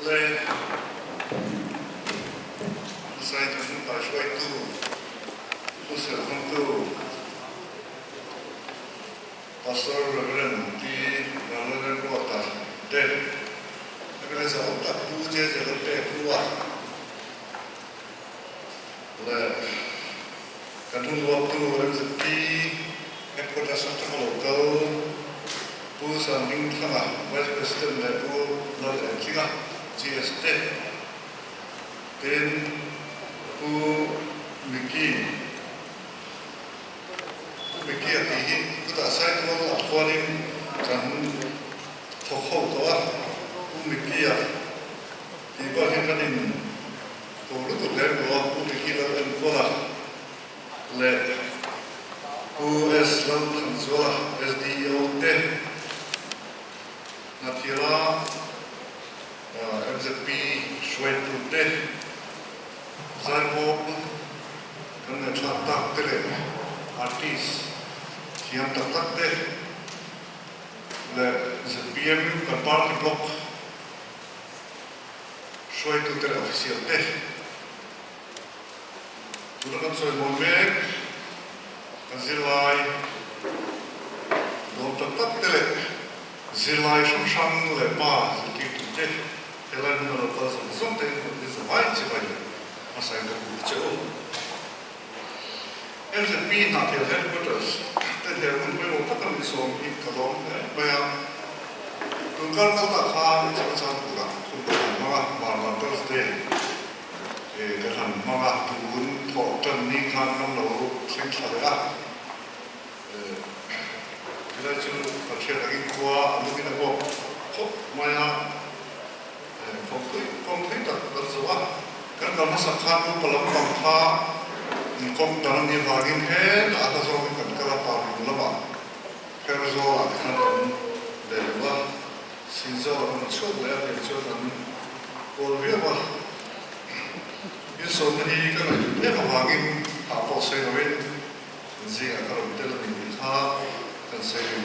Le hmasai kan kaihruaitu, Pu Serhawngtu, Pastor Rev. Pi Vanlalremruata te, Rev. Zahawm tak Pu JJ Lalpekhlua leh kan hun uaptu MZP Headquarters atanga lo kal Pu Sanhmingthanga, Vice President leh Pu Lal Engtlinga, GS te, tin Pu Micky, Pu Micky a tih hi chutah Saitual ah khuanin kan thawk ho tawh a, Pu Micky a tih pawh hian kan in ko lutuk lem lo a, Pu Micky Lal enkawl a leh Pu S Lal Thanzuala, SDEO te Hnathila MZP hruaitu te Zaipawl kan ngaihthlak tak te leh artist thiam tak tak te leh zpm kan party block hruaitu te leh official te tuna kan sawi mawi mek kan zirlai dawm tak tak te leh zirlai hrang hrang leh pa zirtirtu te Helai hmuna lo kal zawng zawng te in in zavai chibai hmasain ka buk che u. MZP Hnahthial Headquarters te hler hun pawimawh taka min sawm hi ka lawm hle mai a. Tun kar kal tah khan Chawlchangpura hun ka han hmang a, Marmar Thursday ka han hmang a, tun thawh tan ni khan kan lo thleng thla leh a. Helai chu Pathian angin khua a lungin a bawk khawp mai a, kawng thui tak kan zawh a, kan kal hmasak khan upa lampang kha kawng dang a nih avangin hetah a hla zawngin kan kal a, Parlung lamah Herzawlah te khan kan leh lo va, Sinzawlah kan chhuak leh a, kei chuan an kawl viau a, insawmna hi ka ngaihtuah em avangin hah pawh sawi loin Zingah ka rawn tel a ni tih kha kan sawi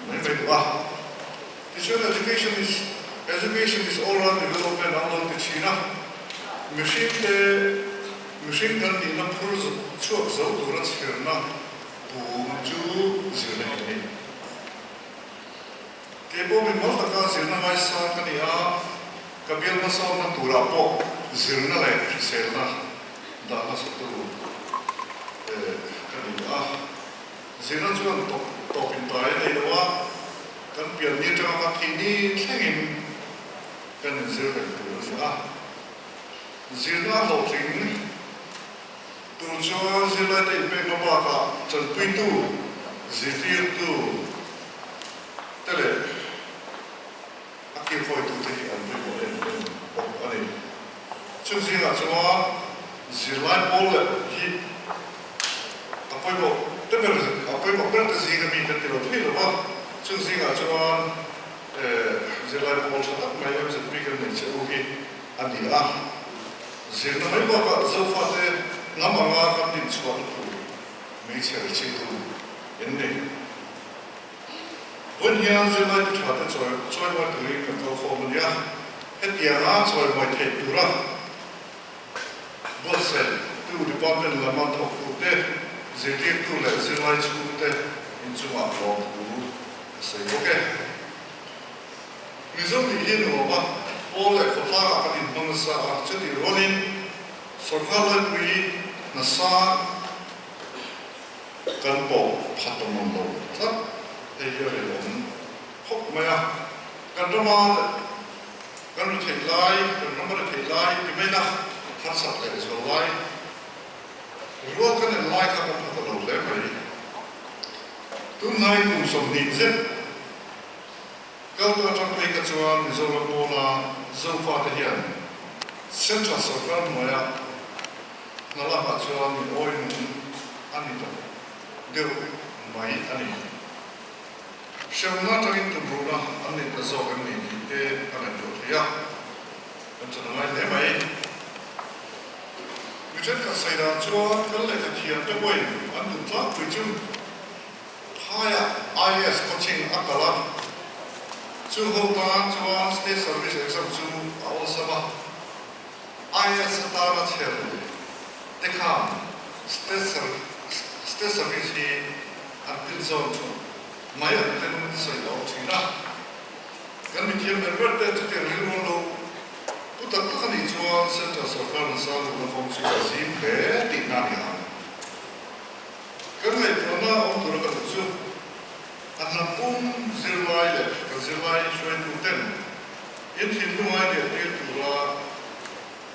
mai mai duh a. Tichuan education is education is all round development an lo ti thin a, mihring te mihring kan nihna phur chhuak zo tura chhirna pum chu zirna hi a ni. Kei pawh mi mal taka zirna ngaisang ka ni a, ka bial hmasawnna turah pawh zirna leh hriselna dah hmasatu ka ni a. Zirna chuan tawp tawp in tai a nei lo a, kan pian ni atanga kan thih ni thlengin kan inzir reng tur a ni a. Zirna a hlawhtling tur chuan zirlaite inpekna bakah chanpuitu, zirtirtu te leh a kilhawitute hi an pawimawh em em bawk a ni. Chung zingah chuan zirlai pawl leh hi a pawimawh te ber a pawimawh ber te zinga mi kan ti lo thei lo va, chung zingah chuan zirlai pawl tha tak mai MZP kan nei che u hi a ni a. Zirna mai bakah Zofate hnam anga kan dinchhuahna tur hmeichhe recheitu en nei. Vawiin hian zirlai ti tha te chawi chawimawi turin kan kal khawm a nia. Hetianga chawimawi theih tura buatsaih tu department lama thawktu te, zirtirtu leh zirlai chhungte inchungah lawmthu ka sawi bawk e. Mizo tih hi nuam a, pawl leh khawtlangah kan inhmang nasa a, chutih rualin sawrkar laipui hna sang, Kan pawh phat a nawm lo tlat, hei hi a rinawm khawp mai a. Kan rama kan ri theih lai, kan rama ri theih lai ti mai na harsat leh zual lai, rual kan en lai kha kan phat a lo hle mai. Tunhnai kum 20 zet kal ta atang phei kha chuan Mizoram pawna Zofate hian Central Sawrkar hnuaiah Hna lakah chuan mi awi nung a ni tawh deuh mai a ni. Hremna atangin tumruhna an neih ta zawk em ni tih te a ngaihtuah thei a, kan chan a ngai hle mai. Mi thenkhat sawi dan chuan kan lehkha thiam te pawhin an duh tlangpui chu phaiah IAS coaching a kal a. Chung ho tan chuan State Service exam chu a awlsam a, IAS atana chher te khan State Service hi an tin zawn thut mai an ten sawi a awm thin a. Kan mithiam ber ber te chutiang rilru lo pu tak tak a nih chuan Central Sorkar nasa luhna kawng chu a zim hle tihna a ni ang. Kan ngaihtuahna awm tura ka duh chu a hnam pum zirlai leh kan zirlai hruaitu ten in thinlung ai leh tir tura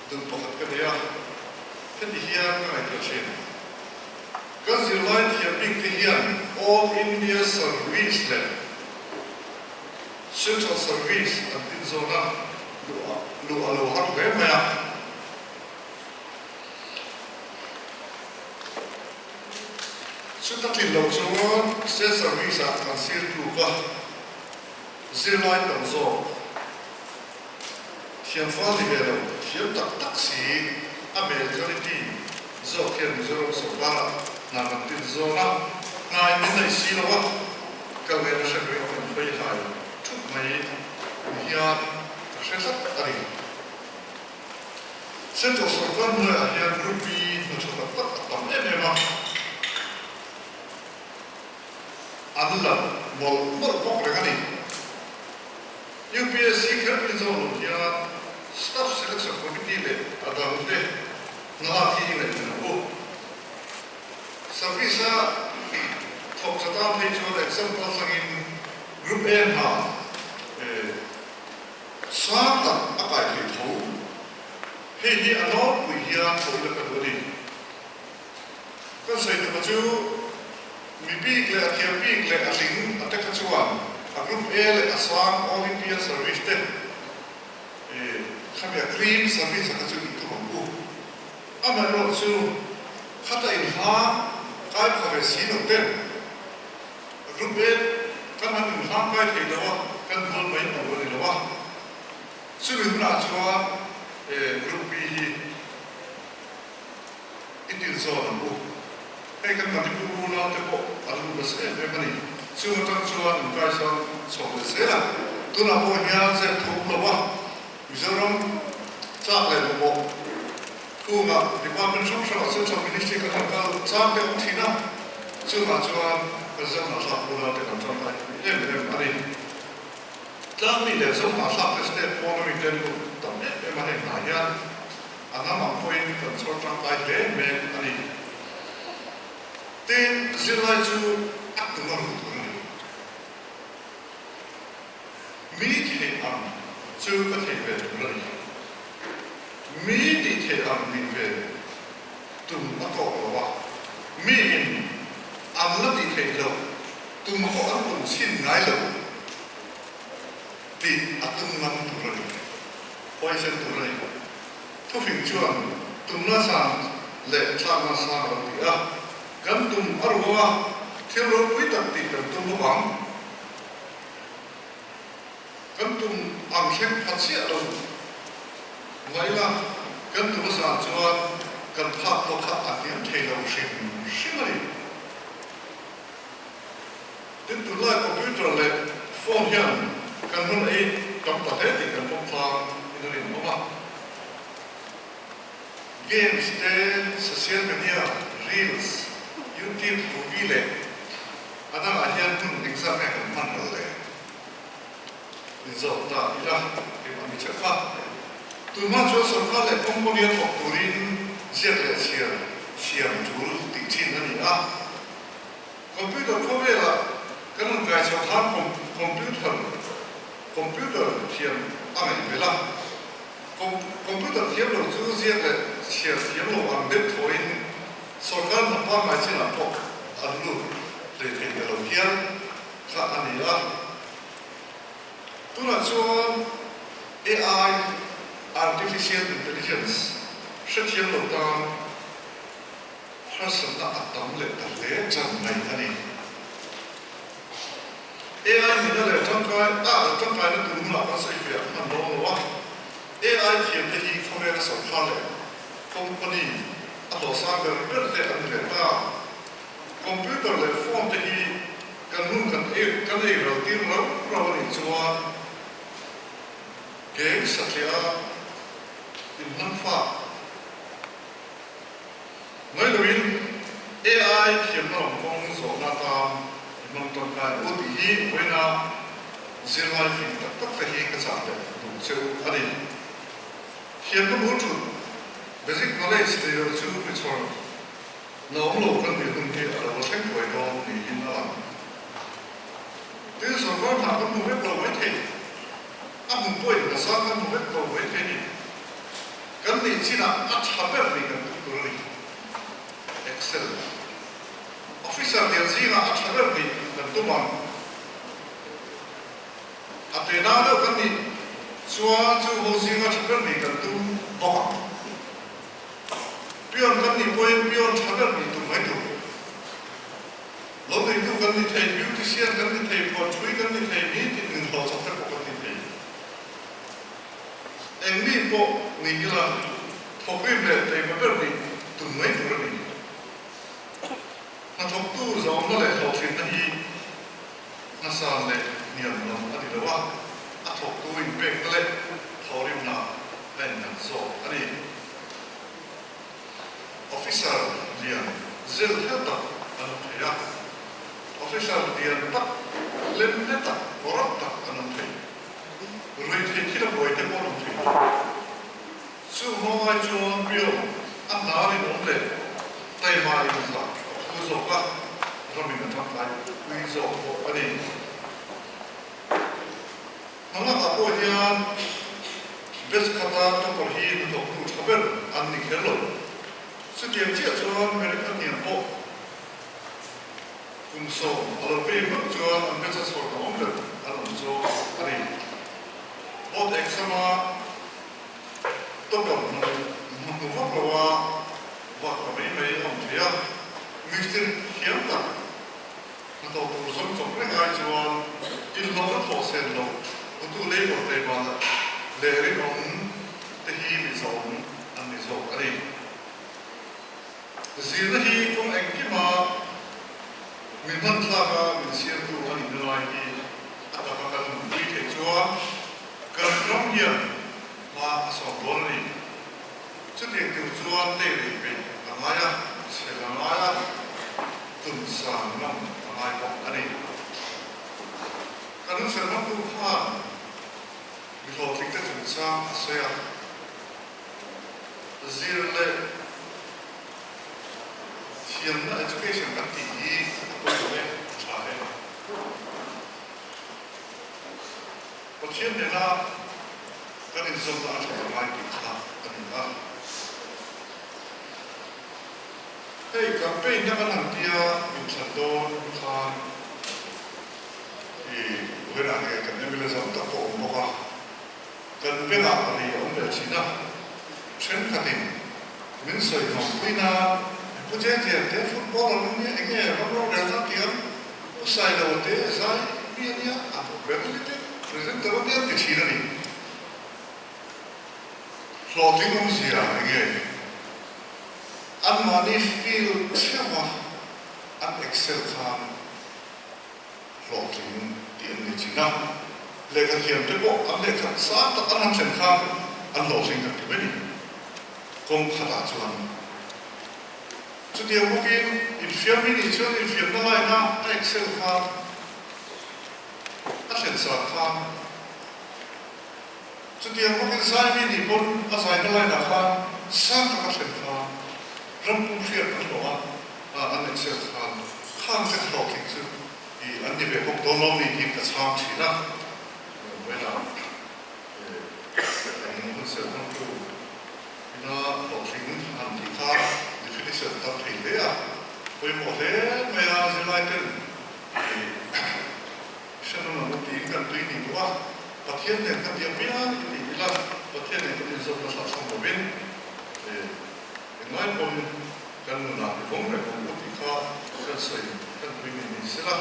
duh pakhat ka nei a, heti hian ka ngaihtuah thin. Kan zirlai thiam bik te hian All India Service leh Central Service an tin zawn a, luh a lo har hle mai a. Chuta tlin loh chuan State Service ah kan sir tluk a, zirlai tam zawk thiam fal ni ve lo, thiam tak tak si a majority zawk hian Mizoram sorkar ah hna kan tin zawn a, hna in min nei si lo a, kal ve na hre ringawt in hawi hlai thup mai ni hian ka hre tlat a ni. Central sorkar hnuaiah hian Group B hna tha tak tak a tam em em a, an la mawlh mawlh bawk reng a ni. UPSC kher pin zawk lo hian Staff Selection Committee leh a dangte hna lak hi i ngaihven ang u. Service-a thawk tha tan phei chuan exam kaltlangin Group A hna Sang tak a kai thei tho. Hei hi a nawlpui hian thawhna ka duh a ni. Kan sawi tuma chu mi bik leh a thiam bik leh a tling a te kha chuan a Group A leh a sang All India Service te khami a Cream Service a kha chu in tum ang u. Amaherawh chu khata inhla kai pha ve si lo ten Group A kan han inhlangkai thei lo a, kan bual mai tur a ni lo a. Chumi hunah chuan Group B hi i til zawn ang u. Hei kan Manipur unau te pawh an lu nasa em em a ni. Chung atang chuan an kaisang chho leh zel a. Tunah pawh hian zep thu awm lo a, Mizoram tlak leh mamawh Khungah Department hrang hrangah Central Ministry kan han kal chang te awm thin a, chungah chuan kan Zohnahthlak unau te kan tangkai pui em em a ni. Tlangmi leh Zohnahthlak te state pawn ami te lut tam em em a heng hna hian a hnam ang pawhin kan chhawr tangkai hle mek a ni. Tin, zirlai chu a tum a ruh tur a ni. Mi theih ang chu ka thei ve tur a ni. Mi tih theih ang nih ve tum a tawk lo a, mi in an la tih theih loh tum pawh an tum chhin ngai lo tih a tum ngam tur a ni. Huaisen tur a ni. Thufing chuan tumna san leh thlakna sang a lo ti a, kan tum a ruang a, thil ropui tak tih kan tum bawk ang. Kan tum ang thleng pha chiah lo mai la, kan tum a zan chuan kan phak pawh kha a hniam thei lo hrim hrim a ni. Tin, tunlai computer leh phone hian kan hun ei tam ta hle tih kan pawm tlang in a rinawm a. Games te, social media, reels, YouTube movie leh a dangah hian hmun engzat nge kan hman ral le? Min zawk ta ila keimah mi chhep a. Tunhma chuan sorkar leh company a thawk turin ziak leh chhiar thiam tul tih thin a ni a. Computer khawvelah kan rawn kai chho khan computer computer thiam a ngaih belh a. Computer thiam lo chu ziak leh chhiar thiam lo ang deuh thawiin sorkar hna pangngai chinah pawh an lut hlei thei ta lo hial kha a ni a. Tunah chuan AI, Artificial Intelligence, hrethiam lo tan harsatna a tam leh ta hle chan mai a ni. AI nihna leh tangkai a tangkaina tur hunah kan sawi fiah hman dawn lo a, AI thiamte hi khawvela sorkar leh company a hlawhsang ber ber te an ni leh ta. Computer leh phone te hi kan hun kan ei kan ei ral tir rau rau a nih chuan. Geng satliah a inhnamfak mai loin AI thiamna lam kawng zawhna atan i hmang tangkai u tih hi vawiina zirlai fing tak tak te hi ka chah leh duh che u a ni. Thiamna bul thut, basic knowledge, nei lo chu mi chhawr na awm lo kan nih hun hi a lo la thleng thuai dawn niin a lang. Tin, sorkar hna kan hmu vek lo maithei. A hmun pawhin hna sang kan hmu vek lo maithei ni. Kan nih chinah a tha ber ni kan tum tur a ni. Excel Officer lian zingah a tha ber ni kan tum ang. A tena deuh kan nih chuan chu ho zinga tha ber ni kan tum bawk ang. Pion kan nih pawhin pion tha ber nih tum mai tur. Lo neitu kan ni thei, beautician kan ni thei, phuanthui kan ni thei, nitin inhlawh chawp te pawh kan ni thei. Eng mi pawh ni ila thawkrim leh teima ber nih tum mai tur a ni. Hnathawktu zawmna leh hlawhtlinna hi hnasan leh hniam lam a ni lo a, a thawktu inpekna leh thawhrimna a innghat zawk a ni. Officer lian zel hel tak an awm thei a, officer lian tak lem hle tak corrupt tak an awm thei. Ruihtheih thil a buai te pawh an awm thei bawk. Chu hmangai chuan Bill a hna rinawm leh taima inzah a phu zawk a, ramin a tangkai pui zawk bawk a ni. Hmalakah pawh hian batch khata topper hi hnathawktu tha ber an ni kher lo. Chutiang chiah chuan merit a hniam pawh kum 10 a lo pei meuh chuan an batch a chhawr ta awm ber an awm zawk a ni. Board exam-a topper hmu vak lo a vak ta mai mai a awm thei a, mistiri thiam tak Hnathawh tur zawng chawp reng ai chuan inhlawhna thawh sen loh hutu labour taima leh rinawm te hi mi zawm an ni zawk a ni. Zirna hi kawng engkima mi hmanthlaka min siamtu a nihna lai hi a taka kan nunpui theih chuan kan ram hian hma a sawm dawn a ni. Chutiang tur chuan tei leh peih a ngai a, chhel a ngai a, tum sang ngam a ngai bawk a ni. Kan hmsel hmangtu khan mi hlawhtling te chungchang a sawi a, zir leh thiamna education kan tih hi a pawimawh e, a tha e. Pathian nena kan inzawmna a tha ta ngai tih kha a ni a. Hei campaign na kan han tia inthlan dawn khan i vawiinah nge kan mla zam tak pawh a awm bawk a, kan bengah ri a awm ve thin a, thenkhatin min sawi hnawmpui nan Pu Jeje te footballer an nia enge ram rorel na tiang Pu Sailo te zai mi a nia a ber ni te presenter a nia ti thin a ni. Hlawhtling awmzia enge anmahni field theuh a an excel khan hlawhtling tih an ni thin a, lehkha thiam te pawh an lehkha sang tak an han thlen khan an hlawhtling kan ti mai ni. Kawng khatah chuan chutiang bawkin infiammi nih chuan infiamna laina a excel khan a thlen sang khan chutiang bawkin zaimi nih pawn a zaina lainah khan sang tak a thlen khan ram pum hriat an hlawh a, an excel khan khang te hlawhtling chu i an ni ve bawk dawn lo ni tiin ka chhang thin a. Vawiinah Kan hun hmangtu ina hlawhtling han tih kha definition tam thei hle a, pawimawh hle mai a, zirlai ten hre nawn ang u tiin kan tui ni bawk a, Pathian nen kan tih apiang i tih ila Pathian nen kan inzawmna thlahthlam lovin englai pawhin kan nunah i vawng reng ang u tih kha kan sawi kan tui ni ni sela,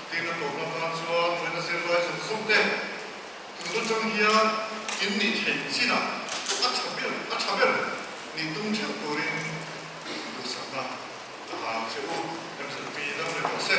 tin a tawpna tan chuan vawiina zirlai zawng zawng te Tun atang hian in nih theih chinah a tha ber a tha ber nih tum theuh turin duhsakna ka hlang che u. MZP dam reng rawh se.